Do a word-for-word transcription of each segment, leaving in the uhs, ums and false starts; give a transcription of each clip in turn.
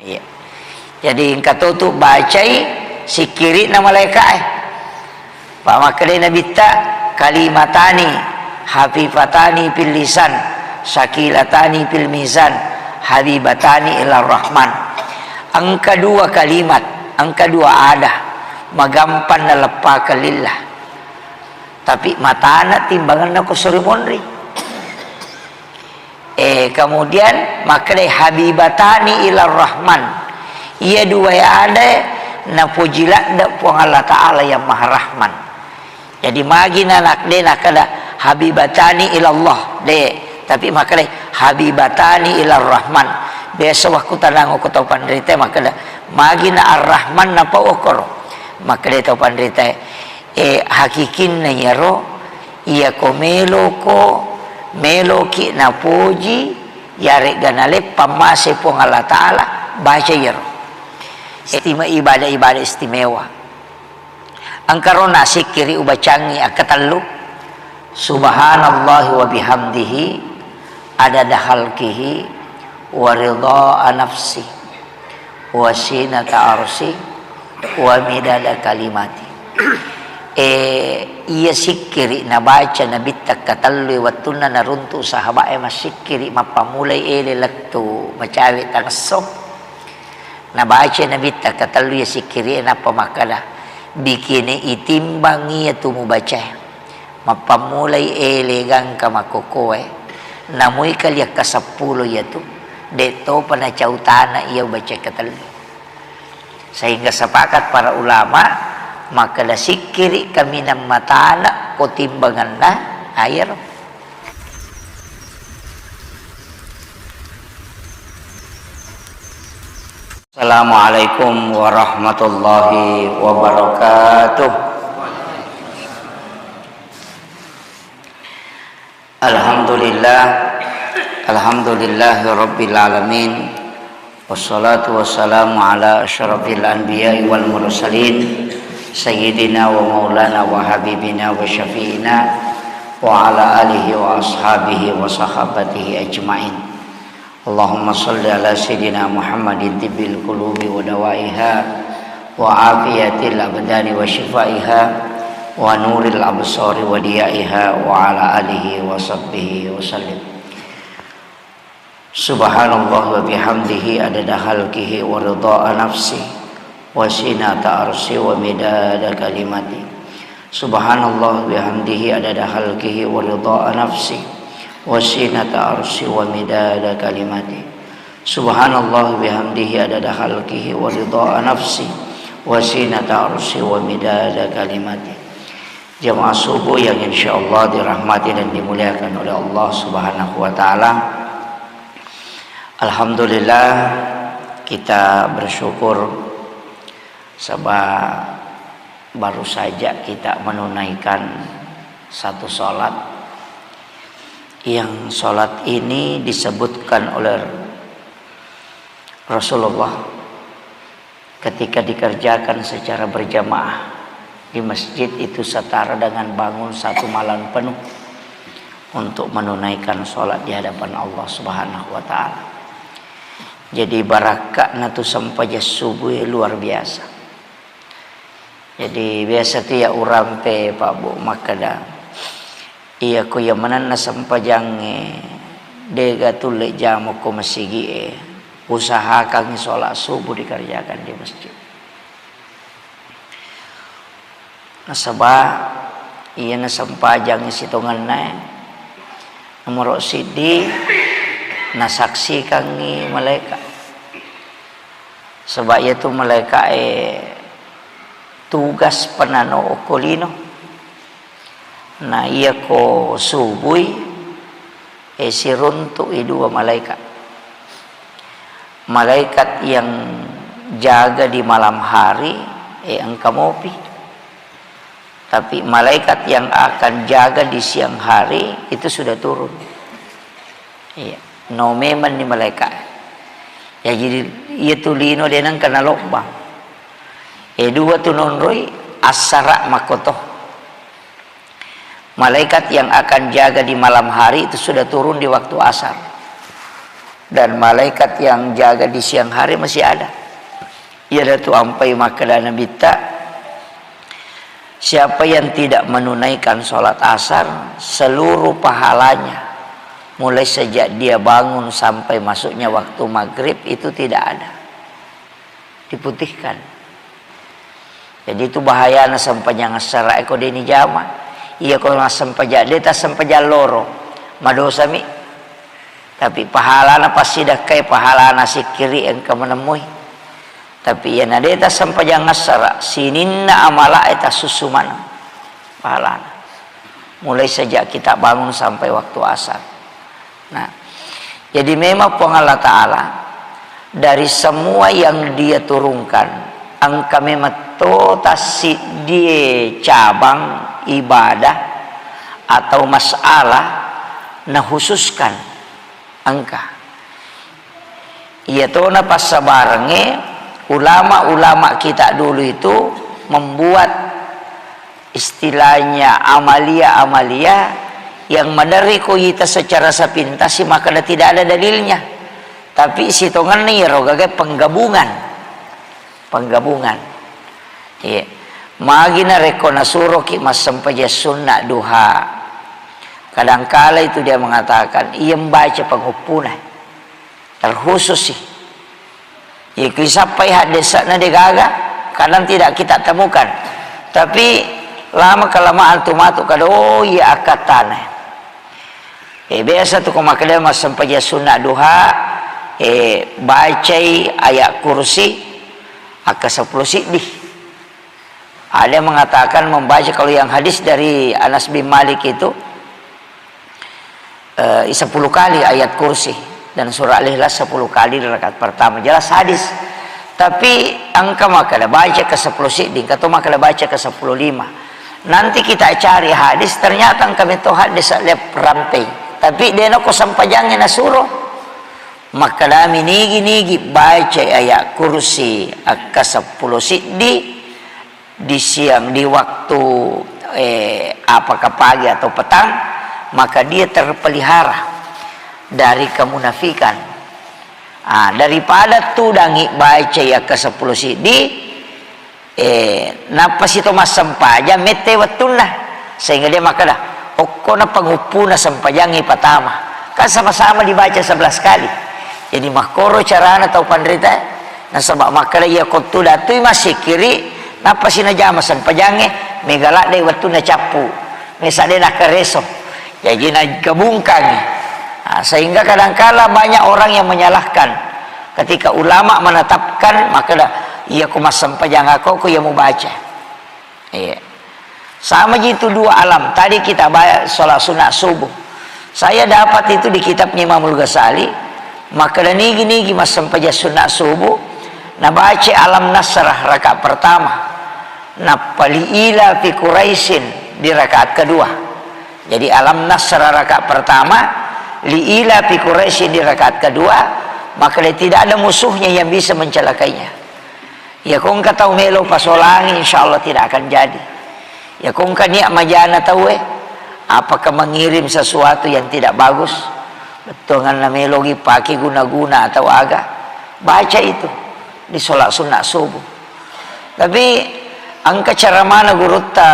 Iya. Jadi engka to tu bacai sikkiri'na malaeka'e. Pa makkedai Nabitta, "Kalimatani hafifatani fil lisan, sakilatani fil mizan, habibatani ila Rahman." Engka dua kalimat, engka dua ada, magampang naleppakeng lillah. Tapi matana timbangenna ko sori monri. Eh, kemudian makkedai habibatani ila Rahman. Iya dua ada napoji ladde Puang Allah Ta'ala yang Maha Rahman. Jadi magi na nak-, de nakkeda habibatani ila Allah, de. Tapi makkedai habibatani ila Rahman. Biasa waktu tanang ko tau panrita makkeda, magi na Ar-Rahman napau okkoro. Makkedai tau panrita, eh, hakikinna iyaro, iyako meloko, meloki napoji, yaregga naleppa mase Puang Allah Ta'ala, baca iyaro. Istima-, ibadah-ibadah istimewa. Engkaro nasikkiri ubacangi akkatellu, subhanallahi wa bihamdihi, adada khalqihi, wa ridha nafsi, wa sinata arsi, wa midada kalimati. Eh, iya sikkiri nabaca Nabitta katellu wettunna naruntu sahabae massikkiri mappammulai ele lettu macawe tangesso. Nabaca Nabitta katellu iya sikkiri, nappa makkeda, bikini itimbang iya tu mubacae. Mappammulai ele gangka makkokoe, namui kali akka seppulo iya tu, de topa nacau tana iya ubaca katellu. Sehingga sepakat para ulama, makkeda sikkiri kaminang matana ko timbangenna ayero. Assalamualaikum warahmatullahi wabarakatuh. Alhamdulillah. Alhamdulillahi rabbil alamin. Wassalatu wassalamu ala asyrafil anbiya'i wal mursalin, sayyidina wa maulana wa habibina wa syafi'ina wa ala alihi wa ashabihi wa sahabatihi ajma'in. Allahumma salli ala sayyidina Muhammadin tibbil qulubi wa dawaiha wa afiyatil abdani wa shifaiha wa nuril absari wa diyaiha wa ala alihi wa sahbihi wa sallim. Subhanallah wa bihamdihi adada khalqihi wa ridha nafsi wa sinata arsi wa midada kalimati. Subhanallah bihamdihi adada khalqihi wa ridha nafsi wa sinata arsi wa midada kalimati. Subhanallah bihamdihi adada khalqihi wa ridha nafsi wa sinata arsi wa midada kalimati. Jamaah subuh yang insyaallah dirahmati dan dimuliakan oleh Allah Subhanahu wa taala. Alhamdulillah, kita bersyukur sebab baru saja kita menunaikan satu salat, yang salat ini disebutkan oleh Rasulullah, ketika dikerjakan secara berjamaah di masjid, itu setara dengan bangun satu malam penuh untuk menunaikan salat di hadapan Allah Subhanahu wa taala. Jadi, barakka'na tu sempajang subuh luar biasa. Jadi, biasa tu iya urampe, Pak Bu, makkeda, iya ko iya manenna sempajangnge, dega tulle jamo ko masigi'e, usahakangngi sholat subuh dikerjakan di masjid. Nasaba, iyana sempajangnge sitongennae, nomoro siddi, nasaksikangngi malaika. Saba iyatu malaikae tugas panano okko lino. Na iyako subui, e, siruntu'i dua malaikat. Malaikat yang jaga di malam hari, e, engka mopi. Tapi malaikat yang akan jaga di siang hari itu sudah turun. Iya, no memang ni malaikat. Ya, jadi iyatu lino de nengka nalobbang. E, dua tu nonroi, assara makkoto. Malaikat yang akan jaga di malam hari itu sudah turun di waktu asar. Dan malaikat yang jaga di siang hari masih ada. Iyanatu ampai makkeda Nabitta, siapa yang tidak menunaikan sholat asar, seluruh pahalanya, mulai sejak dia bangun sampai masuknya waktu maghrib, itu tidak ada. Diputihkan. Jadi, itu bahayana sempajang assara e ko de' nijama. Iya, ko massempajang, de' tassempajang loro, madosami. Tapi pahalana passidakkai, pahalana sikkiri engka manemmui. Tapi iyana de' tassempajang assara, sininna amala e tassussu maneng pahalana. Mulai sejak kita bangun sampai waktu asar. Nah, jadi memang Puang Allah Ta'ala dari semua yang Dia turunkan, engka memang to tassiddie cabang ibadah atau masalah nakhususkan engka. Iya tona passabarengnge, ulama-ulama kita dulu itu membuat istilahnya amalia-amalia yang maderri ko ita secara sepintas si makkeda tidak ada dalilnya. Tapi sitongenna iyaro gaga penggabungan. Penggabungan. Iya. Magi narekko nasuroki massempajang sunna duha. Kadangkala itu dia mengatakan, iya mbaca penguppuna. Terkhusus sih. Iya, ku isappai haddese'na de' gaga, kadang tidak kita temukan. Tapi lama kelamaan tu matu kada, oh iya, akkattana. Eh, biasa tu ko makkeda massempajang sunna duha, eh, bacai ayat kursi, akka sepuluh siddi. Ada yang mengatakan membaca, kalau yang hadis dari Anas bin Malik itu, eh, sepuluh kali ayat kursi dan surah Al-Ikhlas sepuluh kali di rakaat pertama. Jelas hadis. Tapi engka makkeda baca ke sepuluh siddi, engka to makkeda baca ke sepuluh lima. Nanti kita cari hadis, ternyata engka metto hadis lep rampei. Tapi de' nako sempajangnge nasuro. Makkedami nigi-nigi baca ayat kursi akka sepuluh siddi, di siang, di waktu, eh, apakah pagi atau petang, maka dia terpelihara dari kemunafikan. Ah, daripada tudangi baca yakka sepuluh siddi, eh, nappa sito massempajang mette wettunna, sehingga dia makkeda, okkona panguppuna sempajangngi patama, kan sama-sama dibaca sebelas kali. Jadi makkoro carana tau panrita, nasaba makkeda iya kottu datui massikiri, nappa sinajama sempajangnge, mega ladde wettunna cappu, mesa de nakkareso. Jaji nagabungkangi. Nah, sehingga kadangkala banyak orang yang menyalahkan ketika ulama menetapkan, makkeda, iya ku massempajang ako, ku iya mubaca. Iya. Sama ji itu dua alam. Tadi kita bahas sholat sunat subuh. Saya dapat itu di kitabnya Imamul Ghazali. Makkeda nigi-nigi massempajang sunat subuh, nabaca alam nasrah rakaat pertama. Nappa li ila fi Quraisyin di rakaat kedua. Jadi alam nasrah rakaat pertama, li ila fi Quraisyin di rakaat kedua, makkeda tidak ada musuhnya yang bisa mencelakainya. Iya, ko engka tau melo pasolangi, insya Allah tidak akan jadi. Iya, ko engka niat majana tauwe, apakah mengirim sesuatu yang tidak bagus? Bettuanganna melogi pake guna-guna atau aga? Baca itu di sholat sunat subuh. Tapi engka ceramana gurutta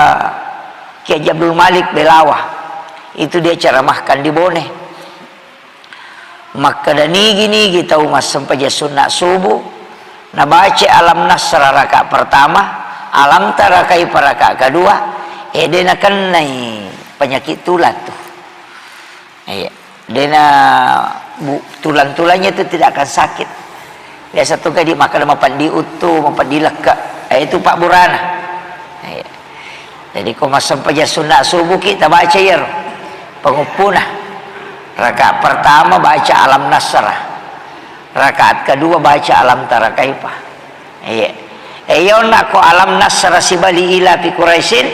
Kiai Haji Abdul Malik Belawa. Itu dia ceramahkan di Bone. Makkeda nigi-nigi tau massempajang sunna subuh, nabaca alam nasra rakaat pertama, alam tara kaifa rakaat kedua, eh, de nakennai penyakit tulang tu. Iya. De na bu-, tulang-tulangnya itu tidak akan sakit. Biasa tu kadi makkeda mapeddi uttu, mapeddi lekka. Eh, itu pabburana. Iya. Jadi, ko massempajang sunna subuh ki, tabaca iyaro panguppuna. Rakaat pertama baca alam nasrah. Rakaat kedua baca alam tara kaifa. Iya. Eh, iya onna ko alam nasrah sibawa li ila fi Quraisyin,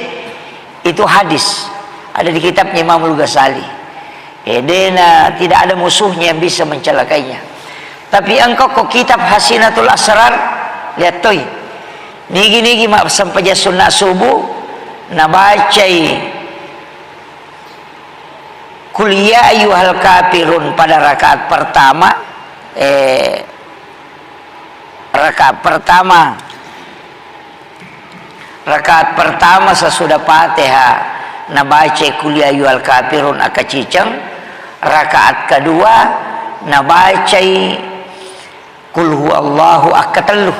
itu hadis. Ada di kitabnya Imamul Ghazali. Eh, de na, tidak ada musuhnya yang bisa mencelakainya. Tapi engka ko kitab Hasinatul Asrar, lihat toi. Nigi-nigi massempajang sunna subuh, nabacai Qul ya ayyuhal kafirun pada rakaat pertama, Eh, rakaat pertama, rakaat pertama sesudah Fatihah nabacai Qul ya ayyuhal kafirun akkaciceng, rakaat kedua nabacai Qul huwallahu akkatellu.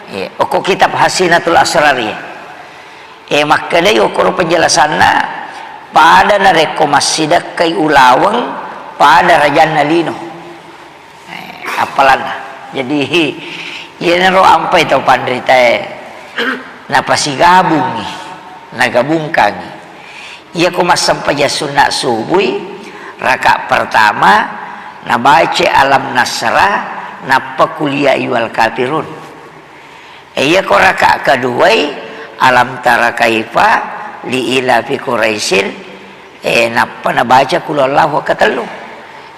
Iya, okko kitab Hasinatul Asrar, iya. Eh, makkedai okkoro penjelasanna, pada narekko massidekkai ulaweng, pada rajanna lino. Eh, appalanna. Jadi, iyanaro ampai tau panritae napasigabungi, nagabungkangi. Iyako massempajang sunna subui, rakaat pertama nabaca alam nasra, nappa qul ya ayyuhal kafirun. E, iyako rakaat keduai, alam tara kaifa li ilafi quraisin, e, nappa nabaca qul huwallahu katellu.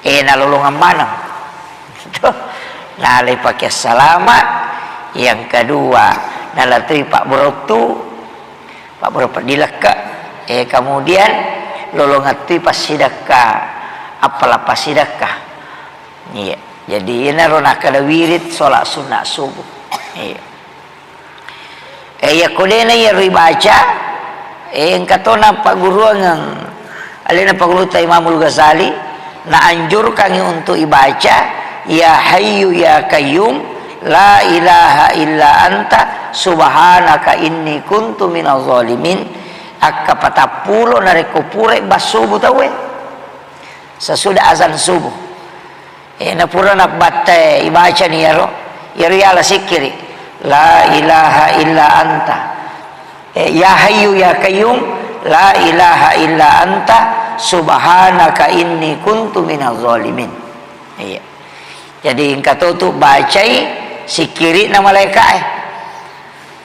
E, nalolongeng maneng. Tuh, nalai pakai salama. Yang kedua, nalatui pabborottu, pabboro peddi lekke. E, kemudian lolongettui passidekka, appala passidekka. Iya. Jadi, iyanaro nakkeda wirid sholat sunnah subuh. Iya. E, iyako de'na iyaro ibaca, e, engka to nappagguruangeng alena pagguruta Imamul Ghazali, naanjurkangi untuk ibaca, "Ya Hayyu Ya Qayyum, la ilaha illa anta, subhanaka inni kuntu minaz zalimin." Akka patappulo narekko pura ibba subuh tauwe. Sesudah azan subuh. E, napura nabbatte ibacani iyaro, iyaro yala sikkiri. La ilaha illa anta. E, ya Hayyu Ya Qayyum, la ilaha illa anta, subhanaka inni kuntu minaz zalimin. Iya. Jadi engka to tu bacai sikkiri'na malaika'e.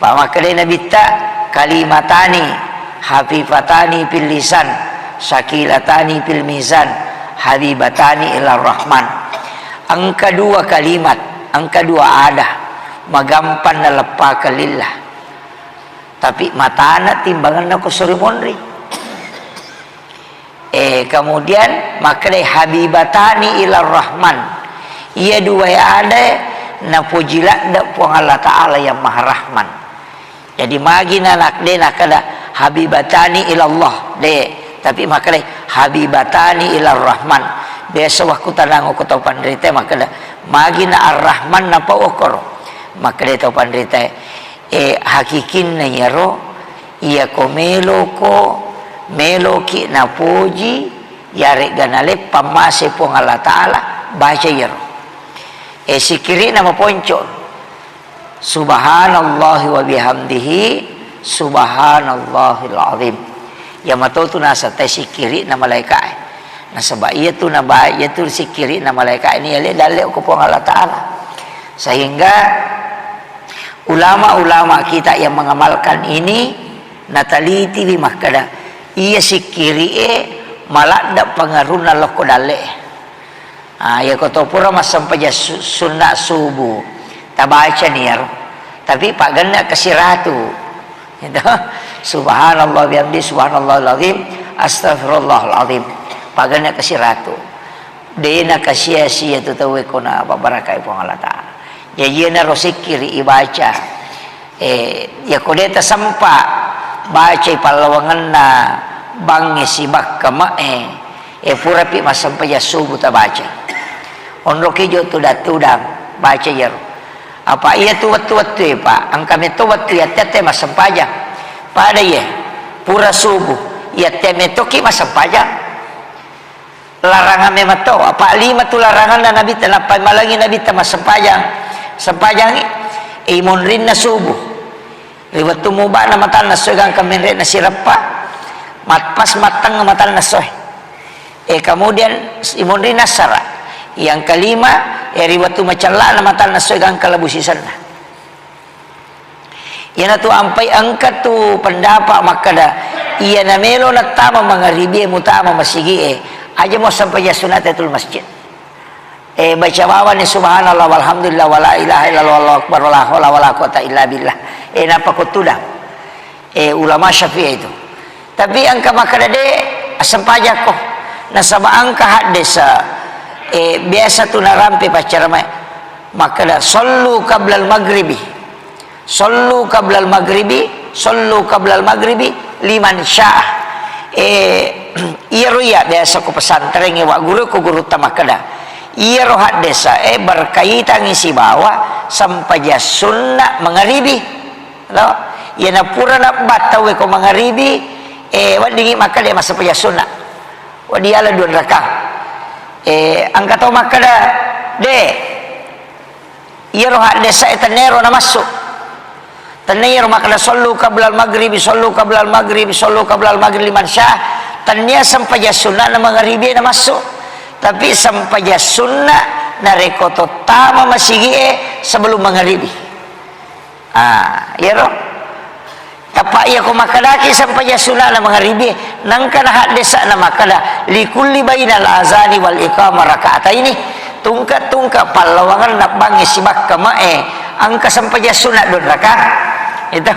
Pammakkedai Nabitta, "Kalimatani hafifatani fil lisan, sakilatani fil mizan, habibatani ila Rahman." Engka dua kalimat, engka dua ada, magampang naleppakeng lillah. Tapi matana timbangenna ko sori monri. Eh, kemudian makkedai habibatani ila Rahman. Iya dua ada napoji ladde Puang Allah Ta'ala yang Maha Rahman. Jadi magi na nak-, de nakkeda habibatani ila Allah, de. Tapi makkedai habibatani ila Rahman. Biasa waktu tanang ko tau panrita makkeda magi na Ar-Rahman napa okoro. Makkedai tau panrita, eh, hakikinna iyaro Iyako meloko, meloki napoji, yaregga naleppa mase Puang Allah Ta'ala, baca iyaro. E, sikkiri'na maponco. Subhanallahi wa bihamdihi, subhanallahil azim. Iya matotu naseng tai sikkiri'na malaika'e. Nasaba iyatu naba-, iyatu sikkiri'na malaika'e ni yale dalle ko Puang Allah Ta'ala. Sehingga ulama-ulama kita yang mengamalkan ini natalitiwi makkeda, iya sikkiri'e maladde pengaruhna lokko dalle'e. Ah, iya ko to pura massempajang su-, sunna subuh, tabacani iyaro. Tapi pagenne kasi ratu. Gitu. Subhanallah bihamdi, subhanallahil azim, astagfirullahal azim. Pagenne kasi ratu. De nakasia-sia tu tauwe ko napabarakai Puang Allah Ta'ala. Jaji iyanaro sikkiri ibaca. Eh, yako de tasempa bacai pallawangenna bangnge sibakka me'e, eh, purapi massempajang subuh tabacai. Onroki jo tudang-tudang, baca iyaro. Apa iyatu wettu-wettu e, Pak, engka metto wettu yatte-atte massempajang. Pada iye, pura subuh, yatte mettoki massempajang. Larangan memang to, apa lima tu laranganna Nabitta, nappa malangi Nabitta massempajang. Sempajangi, imonrinna subuh. Ri wettu mubana matanna soe gangka menre'na sireppa, mat-, pas mattengnga matanna soe. E, kemudian imonrinna assara. Yang kelima, e, ri wettu macellana matanna soe gangka labu sisenna. Iyanatu ampai engka tu pendapat makkeda, iya namelo nattama mangaribie mutama masigie, aja mo sampai sunat Tahiyatul Masjid. Eh, baca bawani subhanallah walhamdulillah wala ilaha illallah wallahu akbar wala haula wala quwata illa billah. Eh, napa ko tudang? Eh, ulama Syafi'i itu. Tapi engka makkeda de, assempajakko. Nasaba engka haddesa, Eh, biasa tu narampe paccaramae makkeda, "Sallu qablal maghribi, sallu qablal maghribi, sallu qablal maghribi liman syaa." Eh, iyaro iya biasa ko pesantren e, wa guru ko gurutta makkeda, iyaro haddesa e berkaitangi sibawa sempajang sunna mangaribi. To? Iyana pura nabbattau e ko mangaribi, eh, weddingi makkeda massempajang sunna. Wedding yala dua raka. Eh, engka tau makkeda, "De, iyaro haddesa e tennero namassu." Tenna iyaro makkeda, "Sallu qablal maghribi, sallu qablal maghribi, sallu qablal maghribi liman syaa." Tennia sempajang sunna na mangaribi e namassu. Tapi sempajang sunna narekko tottama masigi e sebelum mangaribi. Ah, iyaro. Tappa iya ko makkedaki sempajang sunana mangaribi, nangka na haddesa na makkeda, "Likulli bainal azani wal iqamah raka'ataini." Tungke-tungke pallawangenna bangnge sibakka mae, engka sempajang sunna dua raka. Itu.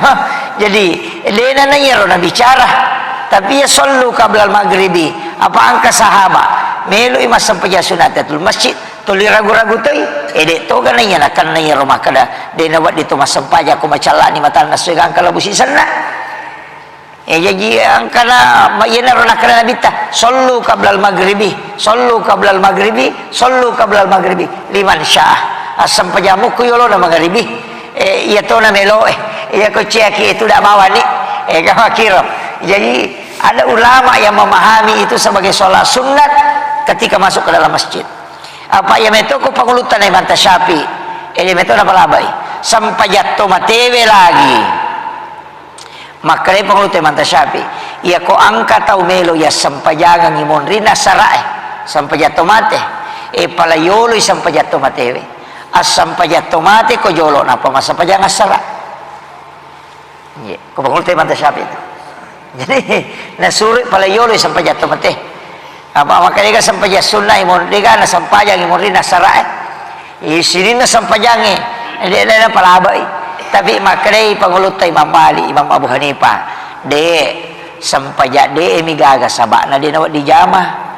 Jadi, dena na iyaro nabicara. Tapi ya sallu qablal maghribi, apa engka sahaba meloi massempajang sunna tahiyatul masjid, tuli ragu-ragu toi, eh, de toga na iya nakenna iyaro makkeda, de nawedding to massempajang ko macallani matanna suega engka labu sisenna. Eh, jaji engkana ma-, iyanaro nakkeda Nabitta, "Sallu qablal maghribi, sallu qablal maghribi, sallu qablal maghribi, liman syaa." Assempajang mukku yolona mangaribi. Eh, iya tona meloe. Iya ko ciaki itu dak bawani. Eh, kamakiro. Jadi, ada ulama yang memahami itu sebagai sholat sunat ketika masuk ke dalam masjid. Apa iya metoko pangulutta na Imam Syafi'i. Eh, iya metona palabai. Sempajang to matewe lagi. Makkedai pangulutta Imam Syafi'i, iyako engka tau melo iya sempajangengngi monrinna sarae, sempajang to mate, e pala yoloi sempajang to matewe. Assempajang to mate ko jolo, nappa massempajang assara. Iya, ko pangulutta Imam Syafi'i itu. Jadi, nasuro pala yoloi sempajang to mate. Apa makkedai ga sempajang sunna imon, de ga na sempajang imon ri nasara e. Eh, sininna sempajangnge, de, de, de palabai. Tapi makkedai pangulutta Imam Malik, Imam Abu Hanifah, de, sempajang de mi gaga sabakna de nawedding jama.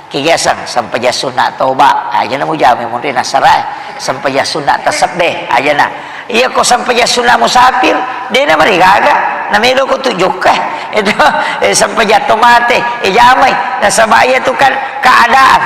Kegiasang sempajang sunna toba, aja na mujama imon ri nasara e. Sempajang sunna tasebbe, aja na. Iya ko sempajang sunna musafir, de na marigaga, na melo ko tu jokka. Itu, eh, sempajang to mate, eh, jamai. Nasaba iya tu kan keadaan.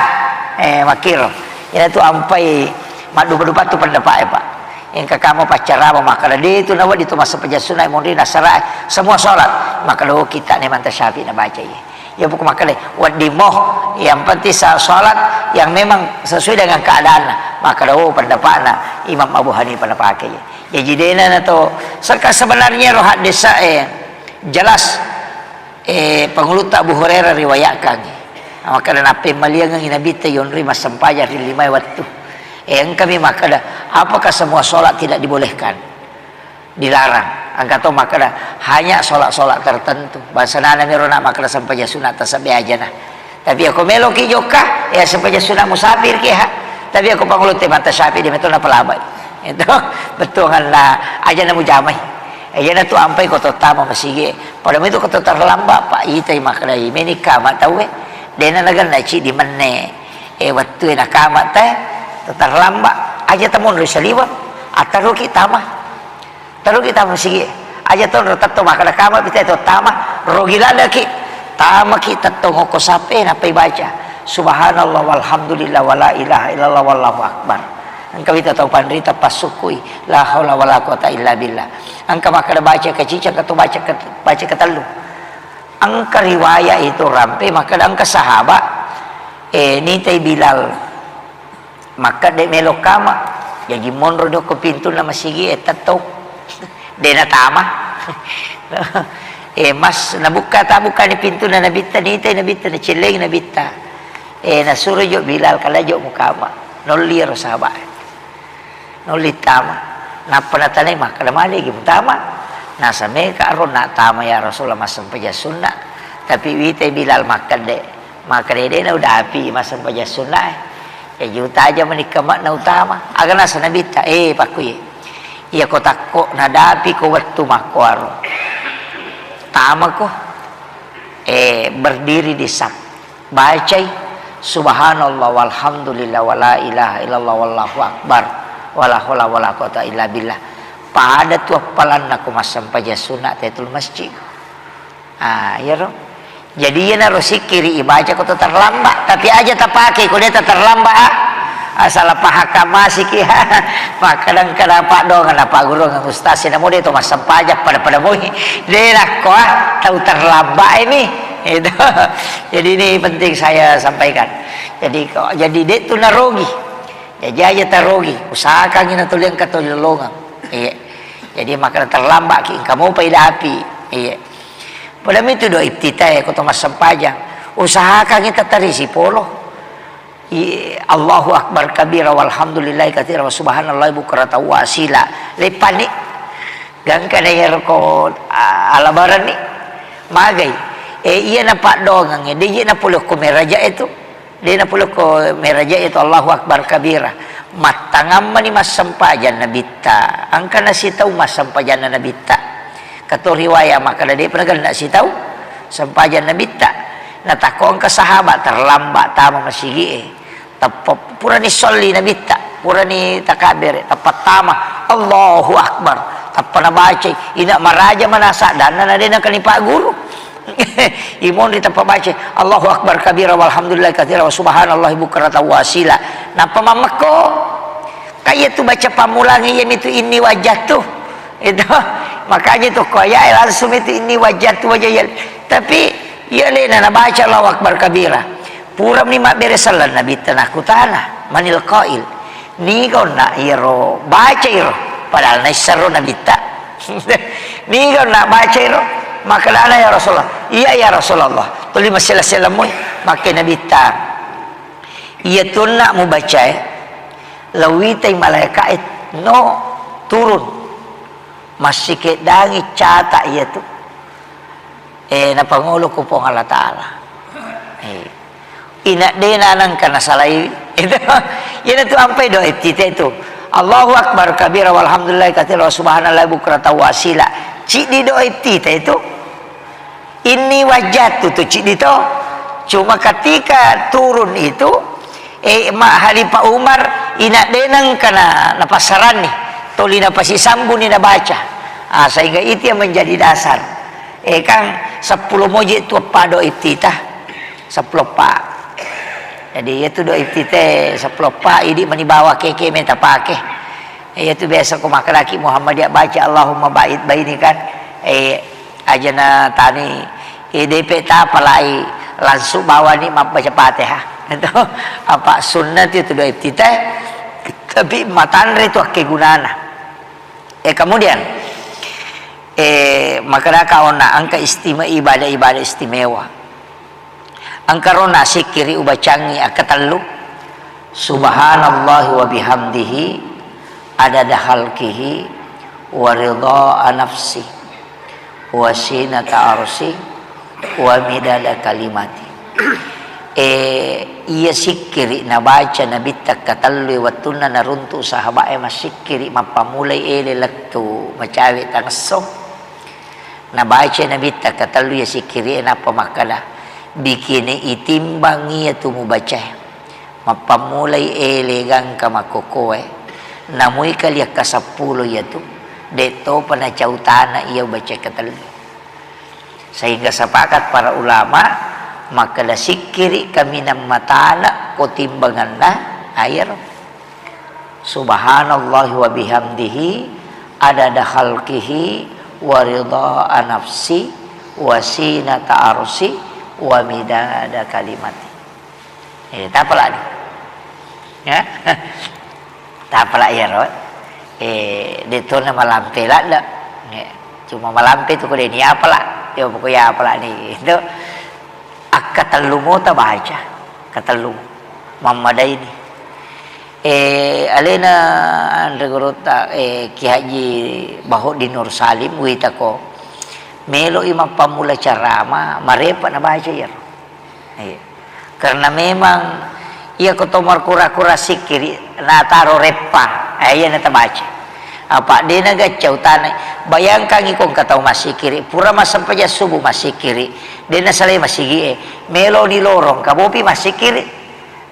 Eh, makiro. Iyana tu ampai maddupa-dupa tu pendapat e, Pak. Engka kamo paccarama makkeda de tu nawedding tu massempajang sunna monri nasara e. Semua sholat. Makkeda, oh, kita ne Imam Syafi'i nabaca iya. Iya buku makkeda, wedding mo, yang penting sa-, sholat yang memang sesuai dengan keadaanna. Makkeda, oh, pendapatna Imam Abu Hanifah napake. Jadi dena na to, seka-, sebenarnya ro haddesa e jelas, eh, pangulutta Abu Hurairah riwayatkan. Makkeda, nappemmaliangengngi Nabitta yonri massempajang ri lima wettu. Eh, engkami makkeda, apakah semua sholat tidak dibolehkan? Dilarang. Engka to makkeda, hanya sholat-sholat tertentu. Bahasa nana miro na makkeda sempajang sunat tasebbe aja na. Tapi ako meloki jokka, ya sempajang sunat musafir ki ha. Tapi ako pangulutta Imam Syafi'i de metona palabai. Itu betuanganna aja na mujamai. Aja na tu ampai ko tottama masigi. Pada itu ko to terlambat, Pak, itai makkeda meni kama tauwe. Dena nagenna ci di menne. Eh, wettu e nakama te, to terlambat. Aja tamonro saliweng. Attaroki tama. Taroki tama masigi. Aja tonro tetto makkeda kama pita to tama, rogi ladaki. Tamaki tetto ngoko sape, nappai baca, "Subhanallah walhamdulillah wala ilaha illallah wallahu akbar." Engka wita tau panrita passukkui, "La haula wala quwata illa billah." Engka makkeda baca kacica, engka to baca ke-, baca ketellu. Engka riwayat itu rampe, makkeda engka sahabat, eh, nitai Bilal. Makkedde melo kama, jaji monro jokko pintunna masigi e tettong. De natama. Eh, mas, nabukka, tabukkani pintunna Nabitta, nitai Nabitta, nacellengi Nabitta. Eh, nasuro jo Bilal, kala jo mukama. Nolli ro sahabat. Nolli tama. Nappa natanai, makkeda, "Malegi mutama?" Nasa meka ro, "Natama ya Rasulullah, massempajang sunna." Tapi witai Bilal makkedde. Makkedde, "De naudapi massempajang sunna e. Ya juta aja menikah mak nautama." Aga nasa Nabitta, "Eh, pakkui. Iya ko takko nadapi ko wettu makkoaro. Tamako, eh, berdiri di saf. Bacai, Subhanallah walhamdulillah wala ilaha illallah wallahu akbar wala haula wala quwata illa billah. Pada tu appalanna ko massempajang sunna Tahiyatul Masjid. Ah, iyaro. Jadi iyanaro sikkiri ibaca ko to terlambat, tapi aja tapake ko de terlambat, ah. Asal pahakka masiki. Makkadang-kadang paddoangeng na pagguruang ustaz, namo de to massempajang pada-pada moi. De nakko, ah, tau terlambat ini. Itu. Jadi ini penting saya sampaikan. Jadi ko, jadi de tu narogi. Jaji aja tarogi, usahakangngi natuli engka toli lolongeng. Iya. Jadi makkada terlambat ki, engka mopa idapi. Iya. Pada mitu doa iftitah ya, ko to massempajang. Usahakangngi tatarisi polo. I-, Allahu Akbar kabira walhamdulillahi katsira wa subhanallahi bukratan wa asila. Leppani. Gangka na iyaro ko, a-, alabaranni. Magai. Eh, iya na paddoangeng, de iya na pole ko meraja itu. De napole ko meraja itu Allahu Akbar kabira. Mattangammani massempajang Nabitta. Engka nasitau massempajanna Nabitta. Kato riwaya makkada de'pa nagenna sitau sempajang Nabitta. Natakko engka sahabat terlambat tama masigi'e. Teppa purani solli Nabitta, purani takabbere, teppa tama, Allahu Akbar. Teppa nabacai, ina maraja manasa danna na de nakani pagguru. Imonri tappa baca, Allahu Akbar kabira walhamdulillah katsira wa subhanallahi bukratan wa asila. Nappa mammekko. Kaya tu baca pammulang iya mitu inni wajjahtu. Itu. Makanya tu ko ya langsung itu inni wajjahtu wajah. Tapi iya lena nabaca Allahu Akbar kabira. Purani mabbere sallang Nabitta nakutana, manil qail. Niga onna iyaro baca iro, padahal naisseng ro Nabitta. Niga onna baca iro, makkedana, "Ya Rasulullah." "Iya, ya Rasulullah." Tuli masella-sella moi, makke Nabitta. Iya tunna mubacae, lawitai malaika'e no turun. Massikeddangi cata iya tu. Eh, napangolo ku Puang Allah Ta'ala. Eh. Ina dena nangka nasalai. Itu. Ina tu ampai doa iftitah itu. Allahu Akbar kabira walhamdulillah katsira wa subhanallah bukratan wa asila. Ciddi doa iftitah itu. Inni wajjahtu tu ciddi to. Cuma ketika turun itu, eh, ma Khalifah Umar ina dena nangka na, napassaranni. Toli napasisambuni nabaca. Ah, sehingga itu yang menjadi dasar. Eh, kan seppulo moje tu eppa doa iftitah. Seppulo eppa. Jadi, iya tu doa iftitah seppulo eppa, idi mani bawa keke meta pake. Eh, iya tu biasa ko makkedaki Muhammadiyah baca Allahumma ba'id baini kan. Eh, ajana tani, eh, depe tapalai langsung bawani mabbaca Fatihah. Itu apa sunnah itu doa iftitah. Tapi matanre tu akkegunana. Eh, kemudian, eh, makkedaka onna engka istima-, ibadah-ibadah istimewa. Engka rona sikkiri ubacangi akkatellu, subhanallahi wa bihamdihi, adada khalqihi, wa ridha nafsi, wa sinata arsi, wa midada kalimati. Eh, iya sikkiri nabaca Nabitta katellu wettunna naruntu sahaba'e massikkiri mappammulai ele lettu macawe tangesso. Nabaca Nabitta katellu iya sikkiri e nappa makkada, bikini itimbang iya tu mubacae. Mappammulai ele gangka makkokkoe, namui kali akka seppulo iya tu, de topa nacautana iya ubaca katellu. Sehingga sepakat para ulama, makkeda sikkiri kaminang matana ko timbanganna, ayero. Subhanallahi wa bihamdihi, adada khalqihi, wa ridha nafsi, wa sinata arsi, wa midada kalimati. Eh, tapalani. Ya. Tapala iyaro. Eh, de tona malampe ladde. Eh, cuma malampe tu ko de ni apala. Yo pokoknya apala ni. Itu akka tellu mota baca. Katellu. Mammadaini. Eh, alena anre gurutta, eh, Ki Haji Bahodin Nur Salim wita ko. Melo i mappammula carama, marepa nabaca iyaro. Iya. Karena memang iya ko to markura-kura sikkiri nataro reppa, eh, iya natabaca. Apa de nagaccau tanai. Bayangkan iko engka tau massikkiri, pura massempajang subuh massikkiri, de nasalai massigie, meloni lorong kabopi massikkiri.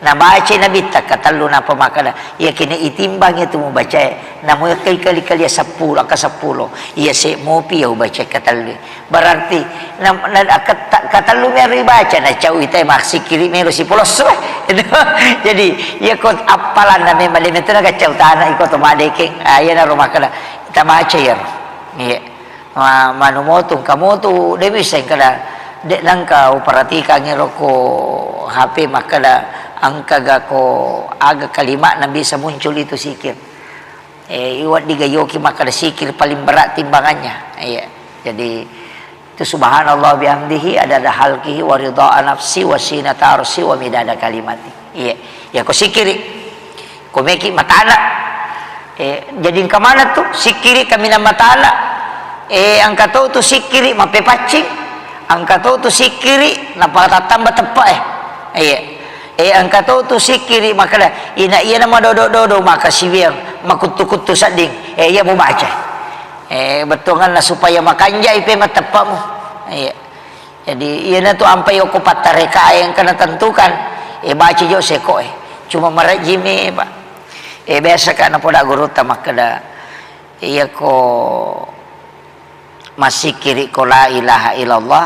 Nabacai Nabitta katellu, nappa makkeda, "Iyakiya itimbangi tu mubacae, namo kali-kali seppulo, ka seppulo, iya se mopi iya ubacae katellu." Berarti na, na, kata-, katellu mero ibaca, nacau ita massikkiri mero sipolosso. Jadi, iya ko appalanna memang de metto nagacau tana iko to madekeng. Ah, iyanaro makkeda, tabacai iyaro. Iya. Ma-, manu motu, engka motu, de bisa engkada, de nangka uperhatikangngi roko H P makkeda engka ga ko aga kalimatna bisa muncul itu sikir. Eh, iwaddi ga yoki makkeda sikir paling berat timbangannya. Iya. Jadi, itu subhanallah bihamdihi, adada halqihi, wa ridha nafsi, wa sinata arsi, wa midada kalimati. Iya. Ya ko sikiri. Ko meki matana. Eh, jadi engka maneng tu sikkiri kaminang matana. Eh, engka to tu sikkiri mappepaccing. Engka to tu sikkiri napatattamba teppe e. Iya. Eh, engka to tu sikkiri makkeda, ina iyana madodo-dodo maka siwiang makuttu-kuttu sedding. Eh, iya mubaca. Eh, bettuanganna supaya makanjai pe mateppamu. Iya. Jadi, iyanatu ampai okko pattarekae engka natentukan, eh, baca jo sekoe. Cuma marejjimi, Pak. Eh, biasa ka napoda gurutta makkeda, iyako massikkiri ko la ilaha illallah,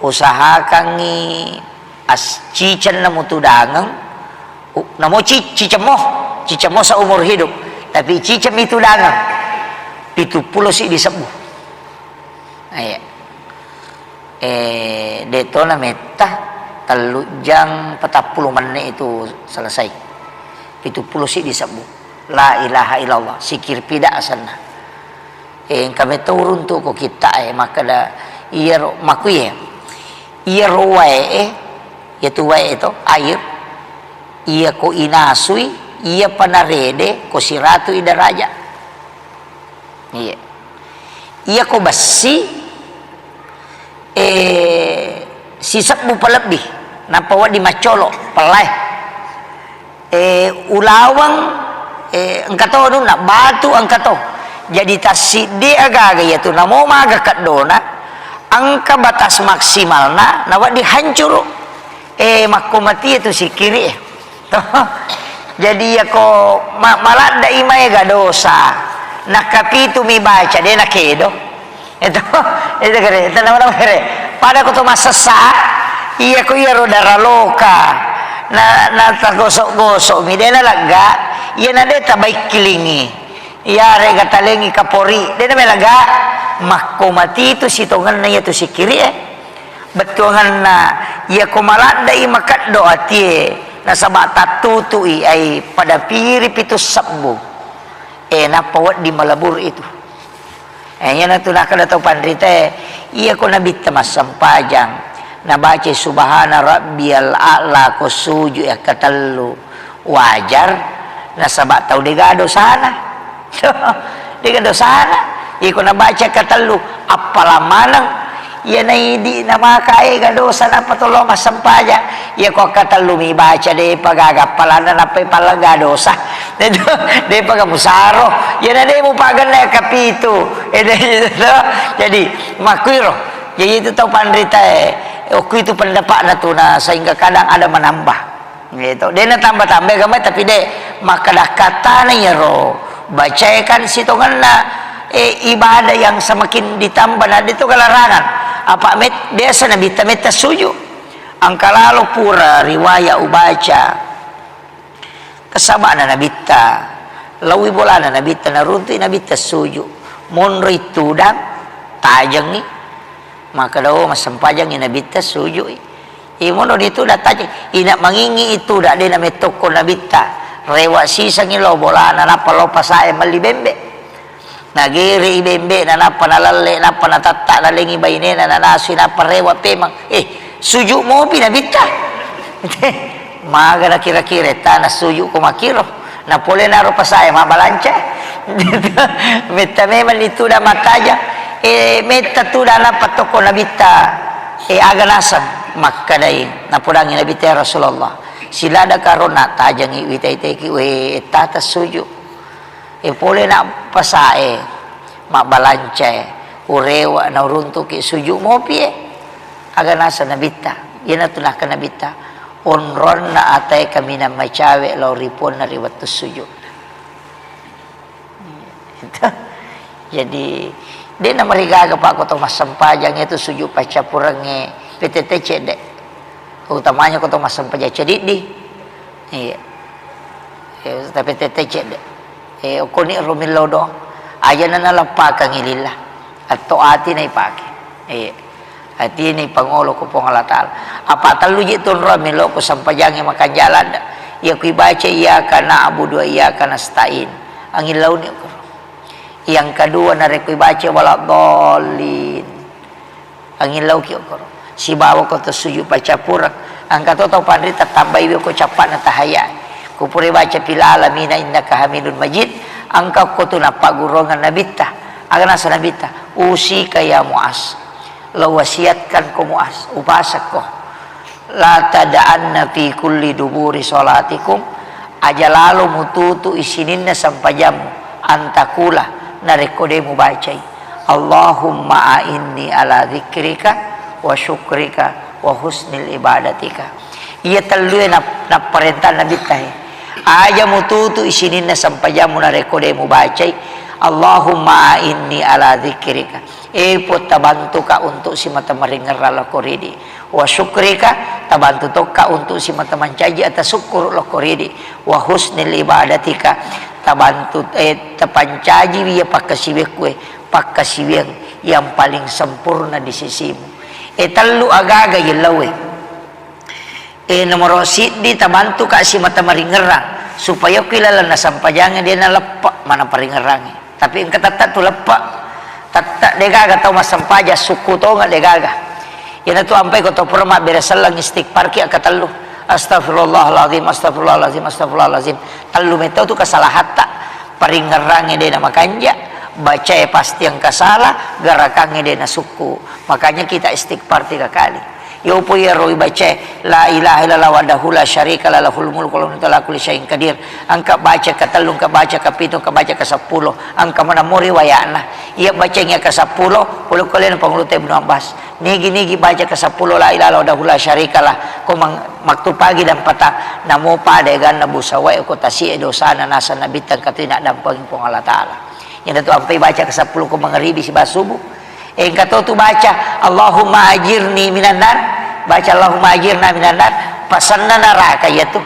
usahakangngi as-, cicenna mutudangeng, u-, namo ci-, cicemmo, cicemmo seumur hidup, tapi cicemmi tudangeng, pitu pulo siddi sebbu. Iya. Eh, de to na metta, tellu jang patappulo menne itu selesai. Pitu pulo siddi sebbu. La ilaha illallah, sikir pida asenna. Eh, engka metto uruntu ko kitta e, makkeda iyaro, makkuye. Iyaro wae e, yatu wae e to, air. Iya ko inasui, iya panarede, ko siratu i daraja. Iya. Iya ko bessi, eh, sisebbu palebbi, nappa wedding maccolo, pellae. Eh, ulaweng, eh, engka to anunna, batu engka to. Jadi tassiddi agaga iyatu namo maga keddona, engka batas maksimalna, na wedding hancuru. Eh, makko mati itu sikiri, eh. Jadi, iyako ma-, maladde'i maega dosa, nakapitu mi baca, de nakedo. Itu, itu kere, itu nama-nama kere. Pada ko to masessa, iyako iyaro daraloka, na, na tagosok-gosok mi, de nalegga, iya na de tabaikkilingi. Iyarega talengi kapori, de na melega, makko mati itu sitongenna iyatu sikiri, eh. Bettuanganna, iyako maladde'i makeddo atie, nasaba tattutu'i ai pada piri pitu sebbu. Eh, nappa wedding malebur itu. Eh, iyanatu nakkeda tau panritae, iyako nabitta massempajang, nabacai subhana rabbiyal a'la ko sujud akkatellu, wajar, nasaba tau dega dosana. Dega dosana. Iko nabaca katellu, appalang maneng. Iya naidi namaka ega dosa nappa tollo massempajang. Iya ko katellu mi baca, depa gaga appalanna nappa ipallega dosa. Depa ga musaro. Iya na de mupagenna kapitu. Ede itu. Jadi, makkuiro. Jadi itu tau panritae. Okku itu pendapatna tu na sehingga kadang ada menambah. Gitu. De natamba-tamba agama, tapi de makkeda katana iyaro. Bacae kan sitongenna, eh, ibadah yang semakin ditambah, na de to kalarangan. Apa met-, biasa Nabitta metta suju. Engka lalo pura riwayat ubaca. Kesabana Nabitta, lawi bolana Nabitta, naruntui Nabitta suju. Monroi tudang, tajengi. Makkeda, "Oh, massempajangngi Nabitta, suju'i." Imono ditu dattajeng, ina mangingi itu da dena mettokko Nabitta. Rewa sisangi lo bolana, nappa lo pasae melli bembe. Nagere i bembe na, nappa nalalle, nappa natatta, nalengi bainena, nanasui, nappa rewa pemang. Eh, suju mopi Nabitta. Maga na kira-kira tana suju ko makiro. Na pole naro pasae mabbalanca. Metta memang itu da mattajang. Eh, metta tu da nappa tokko Nabitta. Eh, aga naseng makkadai. Napodangi Nabitta, "Ya Rasulullah, silada karo na tajangi wita-iteki we tata suju." Eh, pole na pasae mabbalancae. Urewa na uruntuki suju mopi e. Aga naseng Nabitta. Iyanatu nakka Nabitta. Onronna atae kaminang macawe lao ri Puanna ri wettu sujud. Jadi, de' namarigaga, Pak, ko to massempajang itu sujud paccappurengnge P T T cedde'. Utamanya ko to massempajang cediddi. Iya. Eh, tapi P T T cedde'. Eh, okkoni ro millau doang. Aja' na naleppakangngi lillah. Atau ati na ipake. Eh, ati na ipangolo ko Puang Allah Ta'ala. Apa tellu ji tunro millau ko sempajangnge makanjala da. Iya ku ibaca iyyaka na'budu wa iyyaka nasta'in. Angin launi ko. Yang kedua narekko ibaca waladdallin. Angin lauki okkoro. Sibawa ko to sujud paccappureng. Engka to tau panrita tambaiwi ko cappa'na tahayya. Ko pura baca fil alamina innaka hamidun majid. Engka ko tu nappagguruangan nabitta. Aga nasa nabitta? Usika ya Muaz. Lo wasiatkan ko Muaz. Upasakko. La tada'anna fi kulli duburi salatikum. Aja lalo mututu isininna sempajammu. Antakula. Narekko de mubacai. Allahumma a'inni ala dzikrika wa syukrika wa husnil ibadatika. Iya tellue nap-, napparentah Nabitta he. Aja mututu isininna sempajammu narekko de mubacai, Allahumma a'inni ala dzikrika. E Puang, tabantuka untuk simata maringerrang lao ko ridi. Wa syukrika, tabantu tokka untuk simata mancaji ata sukkuru lao ko ridi. Wa husnil ibadatika, tabantu, eh, tapancajiwi iya pakkasiwiakku e, pakkasiwiang yang paling sempurna di sisimu. E tellu agaga yellau e. E nomoro siddi, tabantuka simata maringerrang supaya ku ilalenna sempajangnge de naleppe mana paringerrangnge. Tapi engka tette tu leppe. Tette degaga tau massempajang sukku tonga degaga. Iyanatu ampai ko to pura mabbere selleng istighfar ki akkatellu. Astagfirullahalazim, astagfirullahalazim, astagfirullahalazim. Tellu metau tu kesalahatta. Paringerrangnge de na makanja, bacae pasti engka sala, garakangnge de na sukku. Makanya kita istighfar tiga kali. Yopo iyaro ibacae, la ilaha illallah wahdahu la syarika lah, lahul mulku wa lahul hamdu wa huwa ala kulli syai'in qadir. Engka baca katellu, engka baca kapitu, engka baca kaseppulo. Engka maneng mo riwayatna. Iya bacaengngi kaseppulo, pole kolena Pangulutta Ibnu Abbas. Nigi-nigi baca kaseppulo la ilaha illallah wahdahu la syarika lah. Ko mang-, maktupagi dan petang. Namo pada eganna busawae ko tasi'e dosana nasang Nabitta engka tu naddampengi Puang Allah Ta'ala. Iyanatu ampai baca kaseppulo ko mangaribi sibawa subuh. Engka to tu baca, Allahumma ajirni minan nar. Baca Allahumma ajirna minan nar. Pasenna naraka iyatu.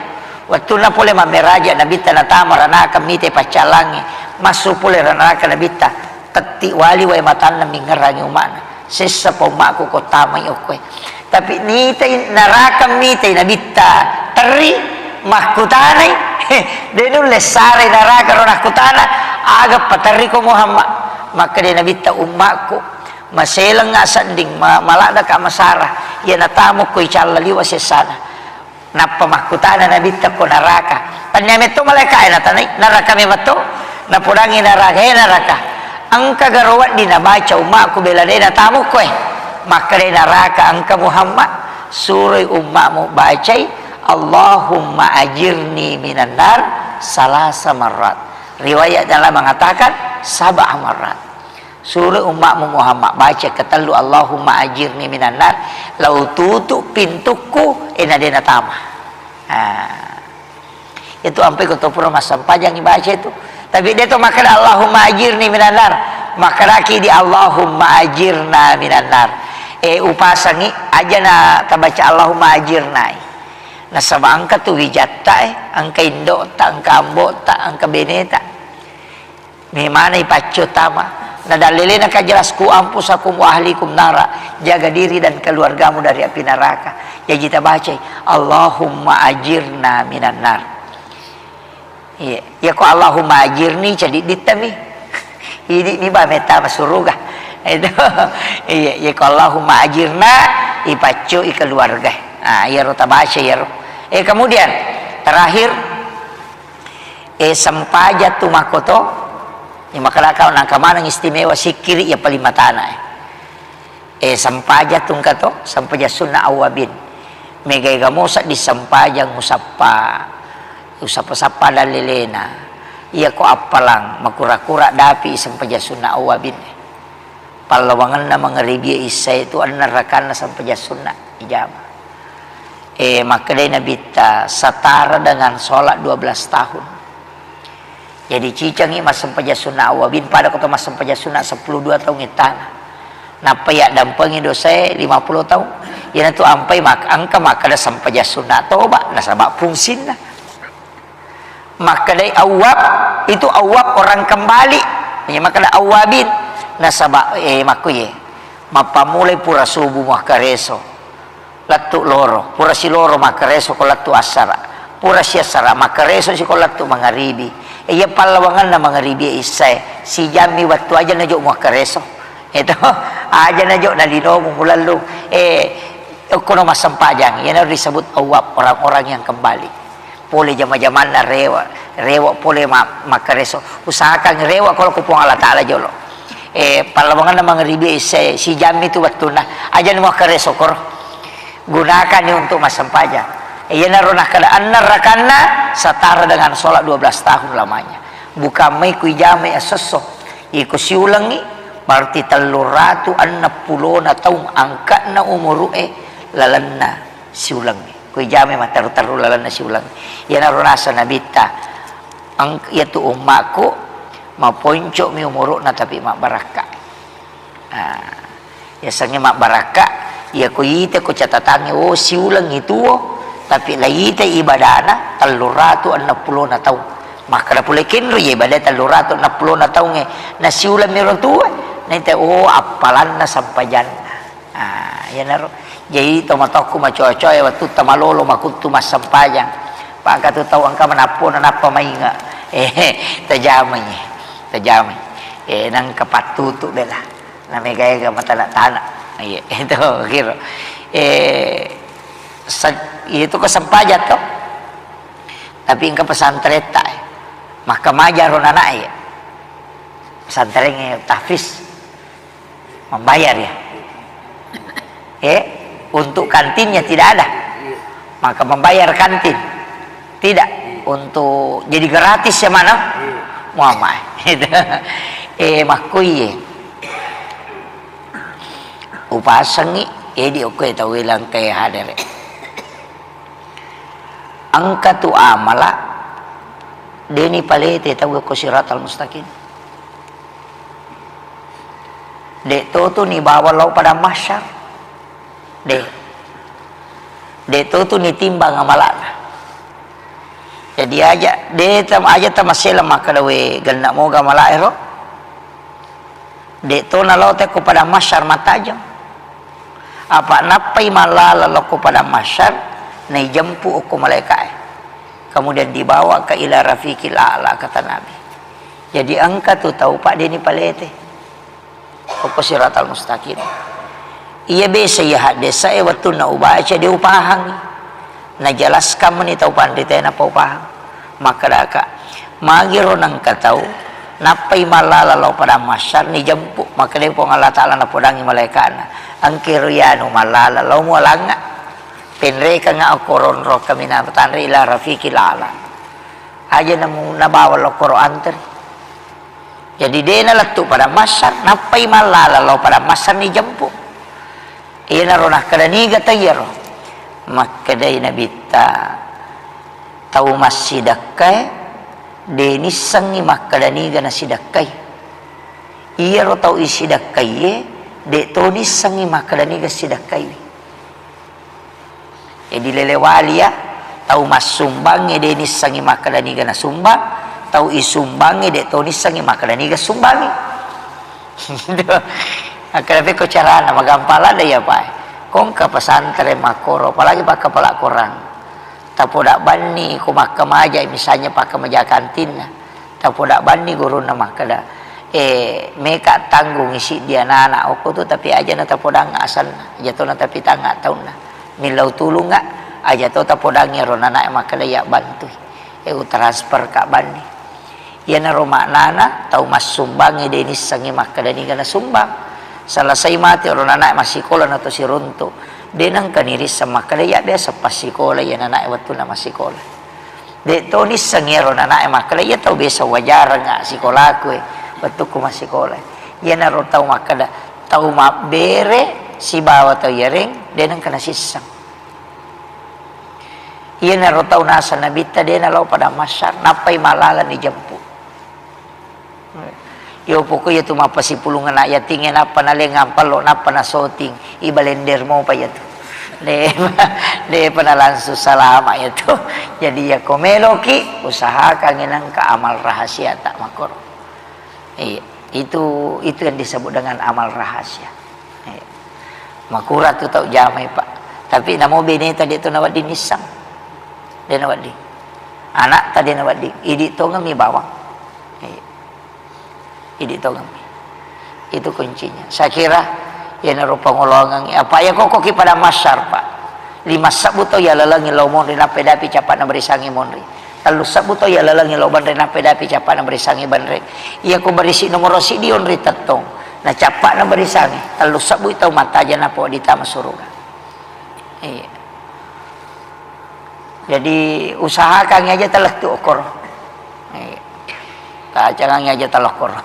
Wettunna pole mammeraja Nabitta natama ranaka mite paccalangnge. Massu pole ranaka Nabitta. Tetti wali wae matanna mingerangi umma'na. Sessa pa umma'ku ko tamai okkoe. Tapi nitai naraka mitai Nabitta terri makkutanai. De nulle sarai naraka ro nakkutana, aga paterri ko Muhammad? Makkeda Nabitta, umma'ku maselengnga sedding, ma-, maladdaka masara, iya natamu ko icalla liwa sessana. Nappa makkutana Nabitta ko naraka. Tennia metto malaika'e natanai, naraka memetto. Napodangngi naraka, he naraka, engka garo wedding nabaca umma'ku bela de natamu koe? Makkedai naraka, engka Muhammad, suroi umma'mu bacai, Allahumma ajirni minan nar salasa marrat. Riwayat yang lain mengatakan sab'a marrat. Suro umma'mu Muhammad baca ketellu, Allahumma ajirni minan nar, lao tutu pintukku, e, na de natama. Ah. Itu ampai ko to pura massempajang ibaca itu. Tapi de to makkeda, Allahumma ajirni minan nar. Makkedaki di Allahumma ajirna minan nar. E, upasangi aja na tabaca Allahumma ajirna. Nasaba engka tu wijatta, e, engka indo'ta, engka ambo'ta, engka beneta. Memana ipaccio tama. Na dallelena ka jelas, ku anfusakum wa ahlikum nara. Jaga diri dan keluargamu dari api neraka. Jaji tabacai, Allahumma ajirna minan nar. Iya, iya ko Allahumma ajirni, cediddittami. Idi'ni ba metta masuruga. Itu. Iya, iya ko Allahumma ajirna, ipaccoi keluarga. Ah, iyaro tabaca iyaro. Eh, kemudian terakhir, eh, sempaja tu makoto, ya, makkeda kau nangka maneng istimewa sikkiri ya paling matana, eh. Eh, sempaja tungka to, sempaja sunna awwabin. Mega-ega mo sedding sempajang usappa, usappa-sappa dallelena. Iya ko appalang makura-kura dapi sempaja sunna awwabin. Pallawangenna mangaribi isya itu enneng rakanna sempaja sunna ijama. Eh, makkedai Nabitta, setara dengan sholat dua belas tahun. Jadi, cicangngi massempajang sunna awwabin, pada ko to massempajang sunna seppulo dua taung ittana. Nappa yaddampengi dosae lima puluh taung. Iyanatu ampai mak-, engka makkeda sempajang sunna toba, nasaba fungsinna. Makkedai awwab, itu awwab orang kembali. Iya makkeda awwabin. Nasaba, eh, makkuye. Mappammulai pura subuh makkareso. Lettu loro, pura siloro makkareso ko lettu assara. Pura siassara makkareso si ko lettu mangaribi. E, iya pallawanganna mangaribi e issae. Sijammi wettu aja najo makkareso. Itu aja najo nalinomu mulallung. Eh, okkono massempajang. Iyanaro disebut awwab, orang-orang yang kembali. Pole jama-jamanna rewe', rewe' pole ma-, makkareso. Usahakan rewe' ko lao ko Puang Allah Taala jolo. Eh, pallawanganna mangaribi isse sijammi tu wettunna. Ajani makkareso koro. Gunakanni untuk massempajang. Eh, iyanaro nakkeda enneng rakanna setara dengan sholat dua belas tahun lamanya. Bukan mai kuijamai esso-esso. Iko siulengngi, berarti telluratu enneng pulona taung angka'na umuru'e lalenna siulengnge. Kuijamai matteru-teru lalenna siulengnge. Iyanaro naseng Nabitta, eng-, iyatu ummakku maponco'mi umuru'na tapi mabbarakka. Ah, yasengnge mabbarakka, iya ko ita ko catatangnge, oh, siulengngi tuo, tapi laita ibadana telluratu enneng pulona taung. Makkeda pole kenro iya ibadah telluratu enneng pulona taungnge, nasiuleng miro tuo, naita, oh, appalanna sempajanna. Ah, iyanaro. Jadi, tomatoakku macoa-coa, wattutta malolo makuttu massempajang. Pangkatu tau engka manappo, nanappa mainga. Eh, tajamai. Tajamai. Eh, nangka pattutu bela. Namega-ega matana-tana. Iya, itu kira. Eh, sa-, itu kesempajang to. Tapi engka pesantren ta, eh. Maka majaro nana, eh. Pesantren, eh, tahfiz. Membayar ya. Eh, untuk kantinnya tidak ada. Maka membayar kantin. Tidak. Untuk jadi gratis ya mana? Muhammad. Eh, makkuye. Upasengi, eh, di okko tau ilang ke hadere. Engka tu amala, deni palete tau ko siratal mustaqim. De' to tu nibawa lao padang mahsyar. De'. De' to tu nitimbang amala'na. Jadi aja, de' tam-, aja tamasela makkeda we genna moga amala'e ro. De' to nalao te ko padang mahsyar mattajeng. Apa nappai mallala lao ko padang mahsyar, naijempu okko malaika'e. Kemudian dibawa ke ila rafiqil a'la, kata Nabi. Jadi engka tu tau, Pak, deni palete. Okko siratal mustaqim. Iya biasa iya haddesa e wettunna ubaca de' upahangi. Najelaskan meni tau panrita e nappa upahang. Makkedaka, magiro nengka tau nappai mallala lao padang mahsyar nijempu, makkedai Puang Allah Taala napodangi malaika'na, engkiro iyanu mallala lao mualangnga. Penrekengnga okko ronro kaminang tanre ila rafiqil a'la. Aja namu nabawa lao koro antri. Jadi, de' nalettu padang mahsyar, nappai mallala lao padang mahsyar nijempu. Iyanaro nakkeda niga tau iyaro. Makkedai Nabitta, tau massidekkae, de' nissengngi makkeda niga nasidekkai. Iyaro tau isidekkaie, de' to nissengngi makkeda niga sidekkaiwi. Jadi lele wali ya, tau massumbangnge de' nissengngi makkeda niga nasumbang, tau isumbangnge de' to nissengngi makkeda niga sumbangngi. Makkeda pekko carana, magampang ladde iya, Pak. Kongka pesantren makkoro, apalagi pakkapala korang. Tapoda banni ko makkamaja, misalnya pakkamaja kantinna. Tapoda banni gurunna makkeda, eh, meka tanggungi siddi anana okko tu, tapi aja na tapodang asanna, aja to na tapitanga taunna. Millau tulunga, aja to tapodangi ro nanae makkeda iya bantui. Eh, utransfer ka banni. Iyanaro maknana tau massumbangnge de' nissengngi makkeda niga nasumbang. Selesai mate ro nanae massikola na to siruntu. De' nengka nirisseng makkeda iya biasa passikola iya nanae wettunna massikola. De' to nisseng iyaro nanae makkeda, iya tau biasa wajarengnga sikolaku e, wettukku massikola. Iyanaro tau makkeda, tau mabbere sibawa tau iyareng, de' nengka nasisseng. Iyanaro tau naseng Nabitta de nalao padang mahsyar, nappai malaleng ijempu. Yo pokok iya tu mappasipulung anak yatingnge, nappa nalengang pallo, nappa nasoting, ibalender mopa iya tu. De, depa na langsung salama iya tu. Jadi iya ko meloki, usahakan nengka amal rahasia tak makoro. Iya, itu, itu yang disebut dengan amal rahasia. Iya. Makura tu tau jamai, Pak. Tapi namo beneta de tu nawedding nisseng. De nawedding. Anakta de nawedding. Idi tongeng mi bawang. Iya. Idi tongeng mi. Itu kuncinya. Saya kira iyanaro pangoloangengnge. Apa iya kokoki padang mahsyar, Pak. Lima sebbu tau iya lalengngi lao monri, nappa dapi capana barisangngi monri. Tellu sebbu tau iya lalengngi lao banre, nappa dapi capana barisangngi banre. Iya ko barisi nomoro siddi onri tettong. Na capana barisangngi. Tellu sebbu tau mattaja nappa wedding tama suruga. Iya. Jadi, usahakan aja talettu okkoro. Iya. Tacangang aja talokkoro.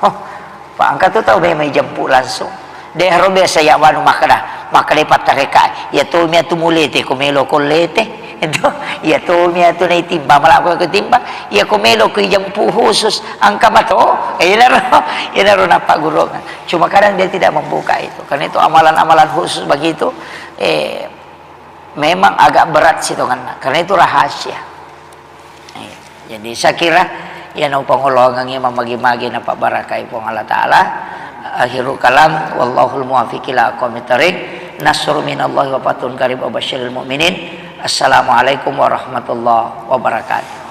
Pak, engka tu tau memang ijempu langsung. De haro biasa iya wanu makkeda, makkeda pattareka, iya tomi atu mulete ko melo ko lete. Itu, iya tomi atu naitimba, malah ko timba, iya ko melo ko ijempu khusus, engka mato. Eh, iyanaro, iyanaro nappa gurungan. Cuma kadang dia tidak membuka itu. Karena itu amalan-amalan khusus begitu, eh, memang agak berat sitonganna, karena itu rahasia. Iya. Jadi saya kira, iya nau pangoloangengnge mamagi-magi napabbarakai Puang Allah Ta'ala. Akhirul kalam, wallahul muwaffiq ila aqwamit thariq. Nasrun minallahi wa fathun qarib wa basyiril mu'minin. Assalamualaikum warahmatullahi wabarakatuh.